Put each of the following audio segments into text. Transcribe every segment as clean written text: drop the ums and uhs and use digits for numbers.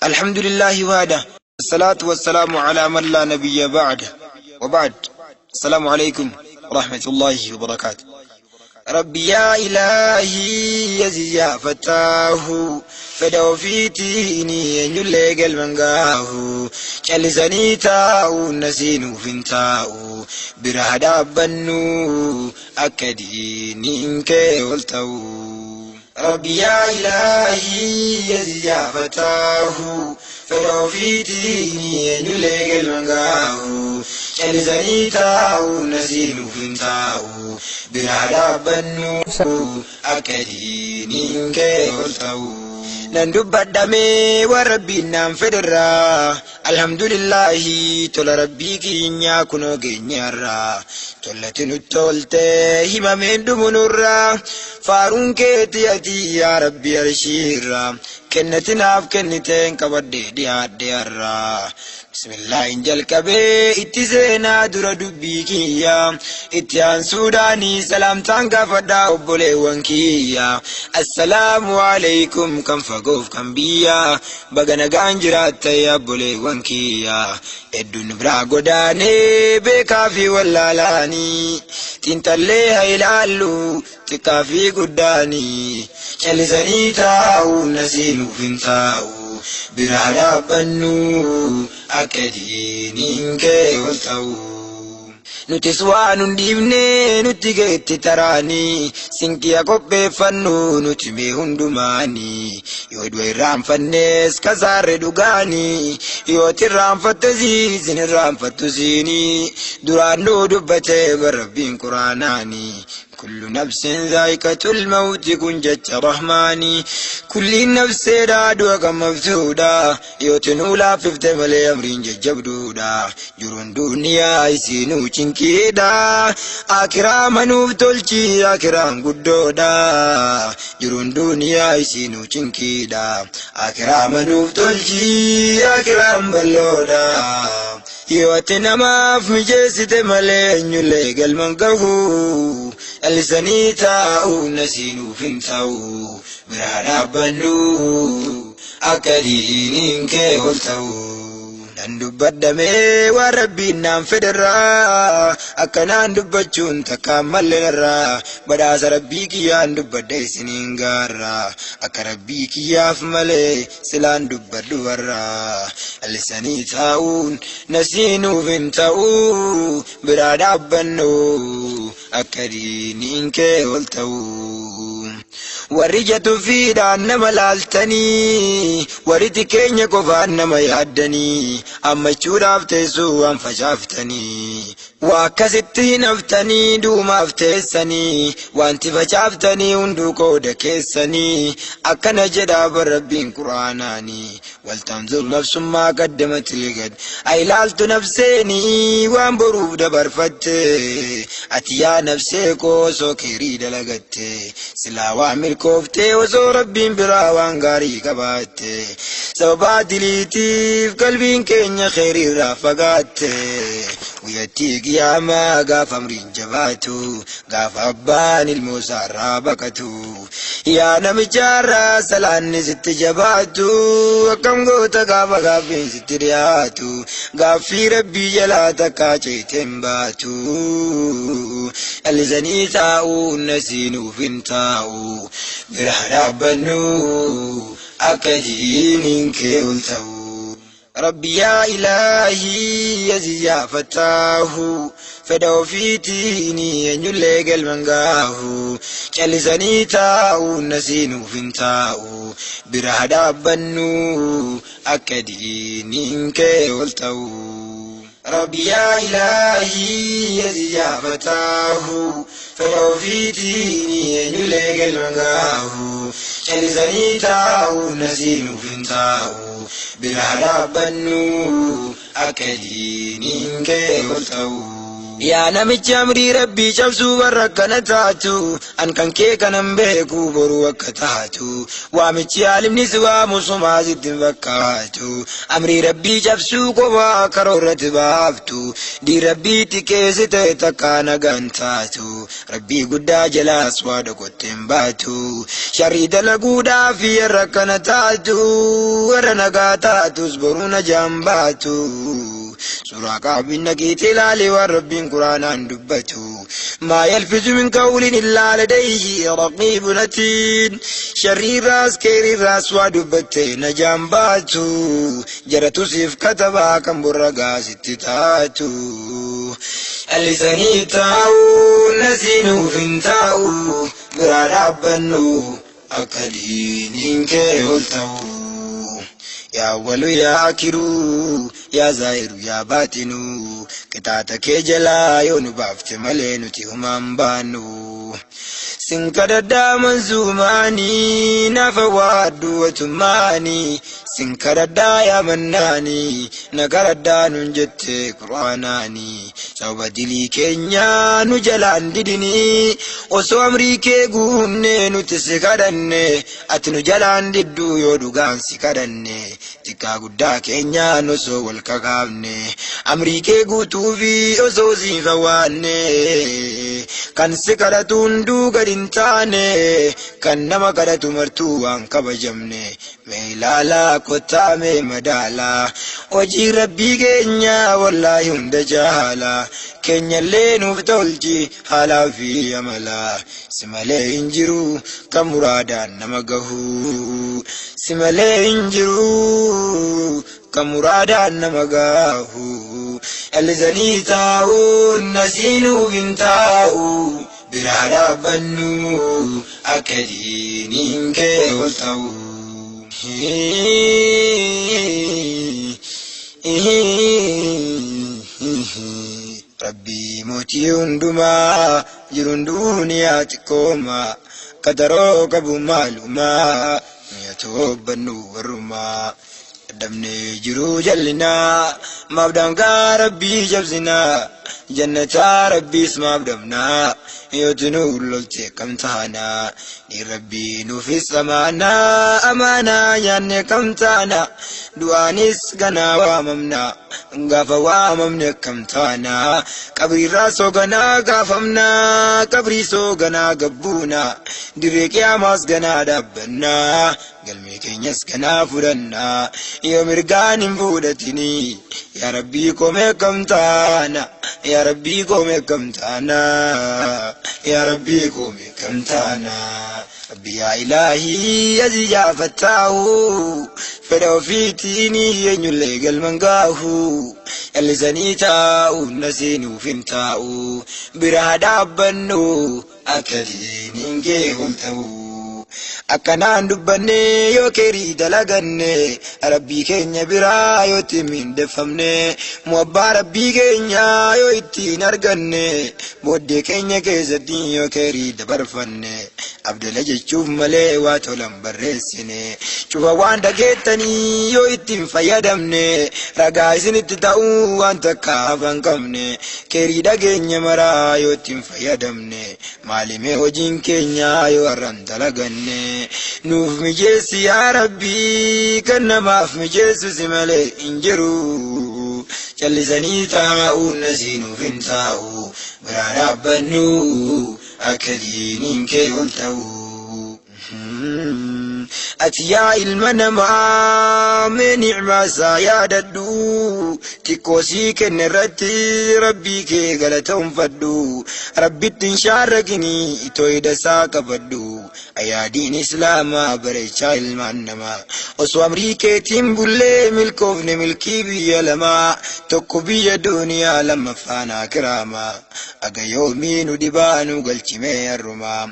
Alhamdulillahi wahda Wassalatu wassalamu ala man la nabiyya ba'da wa ba'd. Assalamu alaikum warahmatullahi wabarakatuh. Rabbi yaa ilaahi aziz yaa fattaahu, fedha ofiitiin eenyullee galman gaahu, callisanii taa'uun nasiinuuf hin taa'u, bira haa dhaabbannu akka diiniin kee ol ta'u. Rabbi yaa ilaahi aziz yaa fattaahu, fedha ofiitiin eenyullee galman gaahu, callisanii taa'uun nasiinuuf hin taa'u, bira haa dhaabbannu akka diiniin kee ol ta'u. Nan dubbadhamee waan Rabbiin naan fedherraa, alhamdulillahi tola Rabbii keenyaa kunoo geenyarraa, tollati nutti tolte himameen dhumu nurraa, faaruun keeti ati yaa Rabbi arshiirraa, kennati naaf kenniteen qabadhee dhiyaadhe har'aa. Bismillaahin jalqabee itti seenaa dura dubbii kiyya, itti aansuudhaanii salaamtaan gaafadhaa obboleewwan kiyya. Assalaamu alaikum kan fagoof kan biyya, baga nagaan jiraatta yaa obboleewwan kiyya. Hedduun biraa godaanee beekaa fi wallaalaanii, xiinxallee haa ilaallu xiqqaa fi guddaanii, callisanii taa'uun nasiinuuf hin taa'u, biraa dhaabbannu akka diiniin kee ol ta'u. Nutis waan hin dhiifne nutti geetti taraanii, sinqiya qopheeffannu nuti mee hundumaanii, yoo du'a irraanfannes kasaarre dhugaanii, yoo irraanfattes isin irraanfattu siinii, duraan nuu dubbate Rabbiin quraanaanii. Kullu nafsin zaa'iqatul mawti kun jecha rahmaanii, kulliin nafseedha du'a gammaftuudha, yoo tinuu laaffifte malee amriin jajjabduudha, jiruun duniyaa isinuu cinqiidha, akiraa manuuf tolchi akiraan guddoodha, jiruun duniyaa isinuu cinqiidha, akiraa manuuf tolchi akiraan balloodha. Yoo ati namaaf mijeessite malee eenyullee galman gahu, callisanii taa'uun nasiinuuf hin ta'u, biraa dhaabbannu akka diiniin kee ol ta'u. Nan dubbadhamee waan Rabbiin naan fedherraa, akkanaan dubbachuun takkaan mallenarraa, badhaasa Rabbii kiyyaan dubbadha isiniin gaarraa, akka Rabbii kiyyaaf malee silaan dubbadhu warraa, callisanii taa'uun nasiinuuf hin ta'u, biraa dhaabbannu akka diiniin kee ol ta'u. Warri jatuffiidhaan nama laaltanii, warri xiqqeenya qofaan nama yaaddanii, ammachuudhaaf teessuu waan facaaftanii, waa akkasitti hin haftanii duumaaf teessanii, wanti facaaftanii hunduu qooda keessanii, akkana jedhaa bar Rabbiin quraanaanii. Waltanzur nafsummaa qaddamat ligad, ilaaltu nafseenii waan boruuf dabarfatte, ati yaa nafsee koo osoo keerii dalagatte, silaa waa milkooftee osoo Rabbiin biraa waan gaarii qabaatte, sababaa diliitiif qalbiin keenya keeriirraa fagaatte, guyyattii qiyaamaa gaafa amriin jabaatu, gaafa abbaan ilmoo isaarraa baqatu, yaa namicharraa salaanni sitti jabaatu, akkam goota gaafa gaaffiin sitti dhiyaatu, gaaffii Rabbii jalaa takkaa ceeteen baatu, callisanii taa'uun nasiinuuf hin taa'u, biraa dhaabbannu akka diiniin kee ol ta'u. Rabbi yaa ilaahi aziz yaa fattaahu, fedha ofiitiin eenyullee galman gaahu, callisanii taa'uun nasiinuuf hin taa'u, bira haa dhaabbannu akka diiniin kee ol ta'u. Rabbi yaa ilaahi aziz yaa fattaahu, fedha ofiitiin eenyullee galman gaahu, callisanii taa'uun nasiinuuf hin taa'u, bira haa dhaabbannu akka diiniin kee ol ta'u. Yaa namicha amrii Rabbii cabsuu warra akkana taatu, an kan kee kanan beeku boruu akka taatu. Waamichi aalimni si waamu sumaa sitti hin fakkaatu. Amrii Rabbii cabsuu qofaa karoorratti baaftu. Diin Rabbii xiqqeessite takkaa nagaan taatu. Rabbii guddaa jalaas waa dhokotte hin baatu. Sharrii dalaguudhaaf warra akkana taatu, warra nagaa taatus boruu najaan baatu. Suuraa Kahfiin dhaqiitii ilaali waan Rabbiin Quraanaan dubbatu. Maa yalfizu min qawlin illaa ladayhi raqiibun atiid. Sharriirraas keeriirraas waa dubbatte najaan baatu. Jaratu siif katabaa kan borragaa sitti taatu. Callisanii taa'uun nasiinuuf hin taa'u. Biraa dhaabbannu akka diiniin kee ol ta'u. Yaa awwalu yaa akhiru yaa zaahiru yaa baaxinu, qixaaxa kee jalaa yoo nu baafte malee nuti humaan baannu. Sin kadhadhaa manzuumaanii naaf awwaadhu watummaanii, sin kadhadhaa yaa mannaanii na kadhadhaa nun jette qur'aanaanii. Sababa dilii keenyaa nu jalaan didinii, osoo amrii kee guunne nuti si kadhanne, ati nu jalaan didduu yoo dhugaan si kadhanne. Xiqqaa guddaa keenyaan osoo wal kakaafne, amrii kee guutuu fi osoo siif awwaanne, kan si kadhatu hunduu gad hin taane, kan nama kadhatu martuu waan kabajamne. Mee ilaalaa kottaa mee madaalaa hojii Rabbii keenya wallaahi hunda jaala. Keenyallee nuuf tolchi haalaa fi amala. Si malee hin jiru kan muraadaan nama gahu. Si malee hin jiru kan muraadaan nama gahu. Callisanii taa'uun nasiinuuf hin taa'u. Biraa dhaabbannu akka diiniin kee ol ta'u. Rabbii mootii hundumaa jiruun duuniyaa xiqqooma, qaxaroo qabu maalumaa mi'a toobbannu warrumaa. Dadhabnee jiruu jallinaa maaf daangaa Rabbii jabsinaa, jannataa Rabbiis maaf dhabnaa, yooti nu lolte kam taanaa? Niin Rabbii nuufis amaanaa, amaanaa nyaanne kam taana? Du'aanis ganaa waamamna, gaafa waamamne akkam taana? Qabriirraa soo ganaa gaafamna, qabrii soo ganaa gabbuuna, dirree qiyaamaas ganaa dhaabbanna, galmee keenyas ganaa fudhanna, yoo mirgaan hin fuudhatini yaa Rabbii koo mee akkam taana? Yaa Rabbii koo mee akkam taana? Yaa Rabbii koo mee akkam taana? Rabbi yaa ilaahii asii yaa fattaahu, fedha ofiitiin eenyullee galman gaahu. Callisanii taa'u nasiinuuf hin taa'u. Bira haa dhaabbannu akka diiniin kee ol ta'u. Akkanaan dubbanne yoo keerii dalaganne, Rabbii keenya biraa yoo itti mindeffamne, mu'abbaa Rabbii keenya yoo ittiin arganne, booddee keenya keessatti yoo keerii dabarfanne, abdala jechuuf malee waa tolan barreessine. Cufa waan dhageettanii yoo ittiin fayyadamne, ragaa isinitti ta'uu waan takka hafan qabne. Keerii dhageenya maraa yoo ittiin fayyadamne, maalimee hojiin keenya yoo har'an dalaganne? Nuuf mijeessi yaa Rabbii, kan namaaf mijeessu si malee hin jiru. Callisanii taa'uun nasiinuuf hin taa'u. Biraa dhaabbannu akka diiniin kee ol ta'u. Ati yaa ilma namaa mee ni'maa isaa yaadadhu, xiqqoo sii kenne irratti Rabbii kee galatoonfadhu. Rabbitti hin shaarraqini, tooyida isaa qabadhu. Ayaadiin islaamaa bareechaa ilmaan namaa. Osoo amrii keetiin bullee milkoofne milkii biyya lamaa, tokko biyya duniyaa, lammaffaan akiraamaa. Aga yoomii nu dhibaa nu galchimee har'umaa?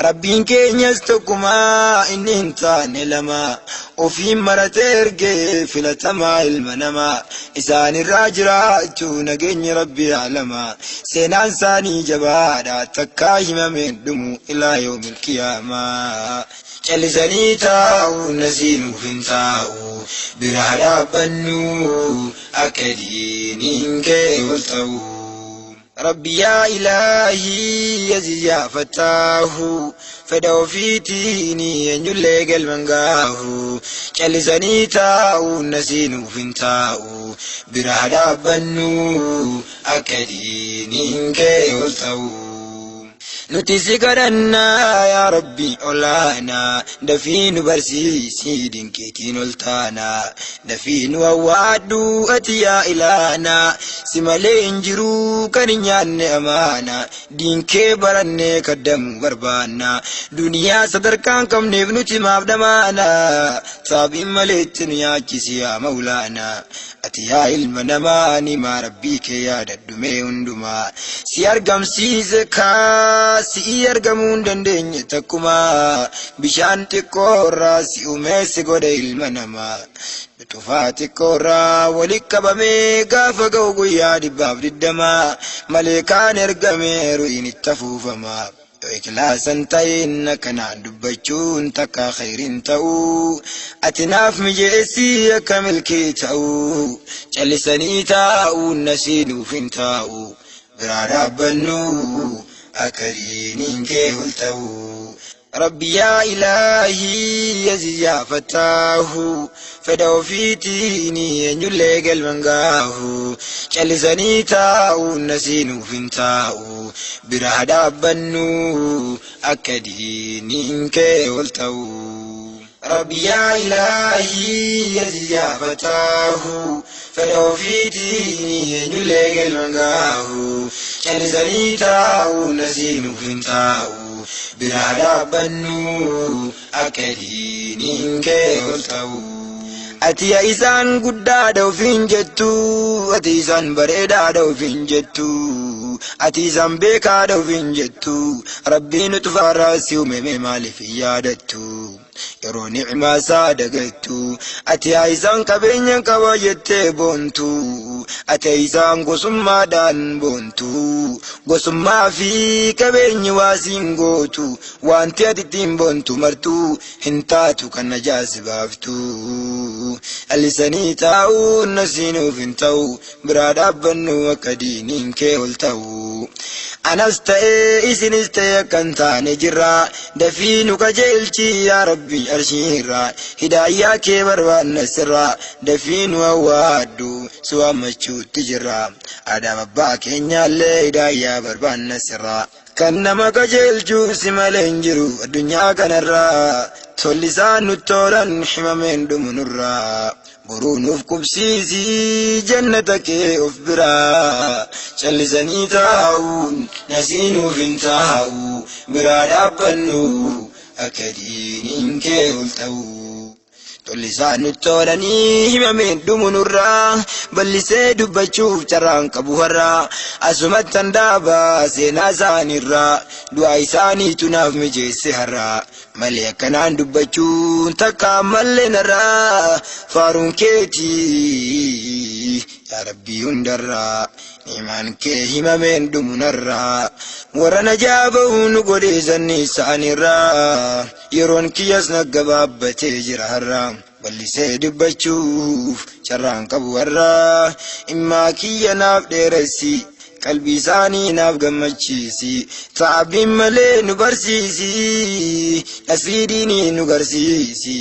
Rabbiin keenyas tokkumaa, inni hin taane lama. Ofiin maratee ergee filatamaa ilma namaa. Isaanirraa jiraachuu nageenyi Rabbii alama. Seenaan isaanii jabaadha takkaa himameen dhumu ilaa yoomil qiyaamaa. Callisanii taa'uun nasiinuuf hin taa'u. Biraa dhaabbannu akka diiniin kee ol ta'u. Rabbi yaa ilaahii aziz yaa fattaahu fedha ofiitiin eenyullee galman gaahu callisanii taa'uun nasiinuuf hin taa'u bira dhaabbannu akka diiniin kee ol ta'u. Nuti si kadhannaa yaa Rabbi olaanaa dafii nu barsiisii dinqiitiin ol taanaa dafii nu awwaadhu ati yaa ilaanaa si malee hin jiruu kan hin nyaanne amaanaa diinkee barannee kaddamuu barbaanna duniyaa sadarkaan qabneef nuti maaf dhamaanaa saabiin maleetti nu nyaachisi yaa maulaanaa ati yaa ilma namaa ni maa rabbii kee yaadadhu mee hundumaa si argamsiise kaa si'ii argamuu hin dandeenye takkuma bishaan xiqqoorraa si uumee si godhe ilma namaa tufaa xiqqoorraa walitti qabamee gaafa ga'u guyyaa 120 maleekaan ergamee ru'iin itti afuufama. Yoo ikhlaasan ta'in akkanaan dubbachuun takka khayriin ta'uu ati naaf mijeessii akka milkii ta'uu callisanii taa'uun nasiinuuf hin taa'u biraa dhaabbannu akka diiniin kee ol ta'u. Rabbi yaa ilaahii aziz yaa fattaahu fedha ofiitiin eenyullee galman gaahu callisanii taa'uun nasiinuuf hin taa'u bira dhaabbannu akka diiniin kee ol ta'u. Rabbi yaa ilaahii aziz yaa fattaahu fedha ofiitiin eenyullee galman gaahu callisanii taa'uun nasiinuuf hin taa'u bira dhaabbannu akka diiniin kee ol ta'u. Ati yaa isaan guddaadha ofiin jettu, ati isaan bareedaadha ofiin jettu, ati isaan beekaadha ofiin jettu, Rabbiin utufaarraa si uumame maaliif hin yaadattu? Yeroo ni'maa isaa dagattu, ati yaa isaan qabeenya qaba jettee boontu, ati yaa isaan gosummaadhaan boontu, gosummaa fi qabeenyi waa siin gootu, wanti ati ittiin boontu martuu hin taatu kan najaa si baaftu. Callisanii taa'uun nasiinuuf hin ta'u biraa dhaabbannu akka diiniin kee ol ta'u. Anas ta'ee isinis ta'ee akka hin taane jirra dafii nu qajeelchi yaa Rabbi arshiirra hidaayyaa kee barbaanna sirra dafii nu awwaadhu si waammachuutti jirra. Adaam abbaa keenyaallee hidaayyaa barbaanna sirra. Kan nama qajeelchu si malee hin jiru addunyaa kanarraa tolli isaan nutti tolan himameen dhumu nurraa boruu nuuf qubsiisi jannata kee of biraa callisanii taa'uun nasiinuuf hin taa'u biraa dhaabbannu akka diiniin kee ol ta'u. Tolli isaan nutti tolanii himameen dhumu nurraa bal'isee dubbachuuf carraan qabu har'aa asumatti handaabaa seenaa isaaniirraa du'aa isaaniitu naaf mijeesse har'aa malee akkanaan dubbachuun takka ammallee narraa faaruun keetii yaa rabbii hundarraa ni'imaan kee himameen dhumu narraa warra najaa ba'uu nu godhee sanni isaaniirraa yeroon kiyyas na gabaabbatee jira har'aa bal'isee dubbachuuf carraan qabu har'aa immaa kiyya naaf dheeressi qalbii isaanii naaf gammachiisi ta'abiin malee nu barsiisi nasiidiinii nu garsiisi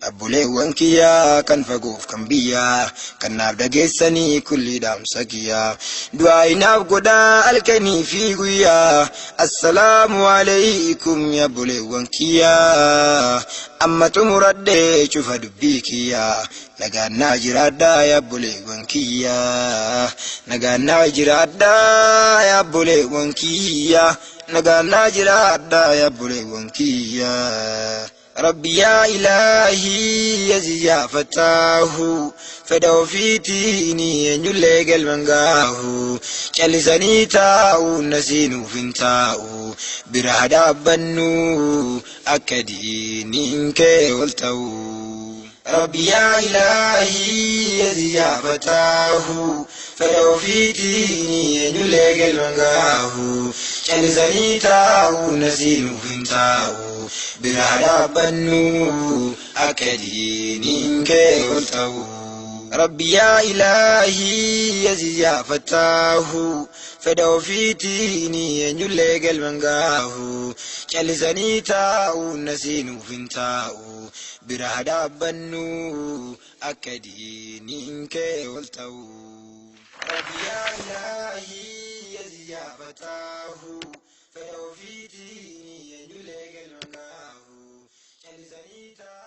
abboleewwan kiyyaa kan fagoof kan biyyaa kan naaf dhageessanii kulli dhaamsa kiyyaa du'aa naaf godhaa halkanii fi guyyaa assalaamu alaykum yaa abboleewwan kiyyaa amma xumuradhee cufa dubbii kiyyaa nagaan naa jiraadhaa yaa abboleewwan kiyyaa nagaan naa jiraadhaa yaa abboleewwan kiyyaa nagaan naa jiraadhaa yaa abboleewwan kiyyaa. Rabbi yaa ilaahii aziz yaa fattaahu fedha ofiitiin eenyullee galman gaahu callisanii taa'uun nasiinuuf hin taa'u bira dhaabbannu akka diiniin kee ol ta'u. Rabbi yaa ilaahii aziz yaa fattaahu fedha ofiitiin eenyullee galman gaahu callisanii taa'uun nasiinuuf hin taa'u bira dhaabbannu akka diiniin kee ol ta'u. Rabbi yaa ilaahii aziz yaa fattaahu, fedha ofiitiin eenyullee galman gaahu. Callisanii taa'uun nasiinuuf hin taa'u, bira haa dhaabbannu akka diiniin kee ol ta'u. Rabbi yaa ilaahii aziz yaa fattaahu, fedha ofiitiin eenyullee galman gaahu. Callisanii taa'uun.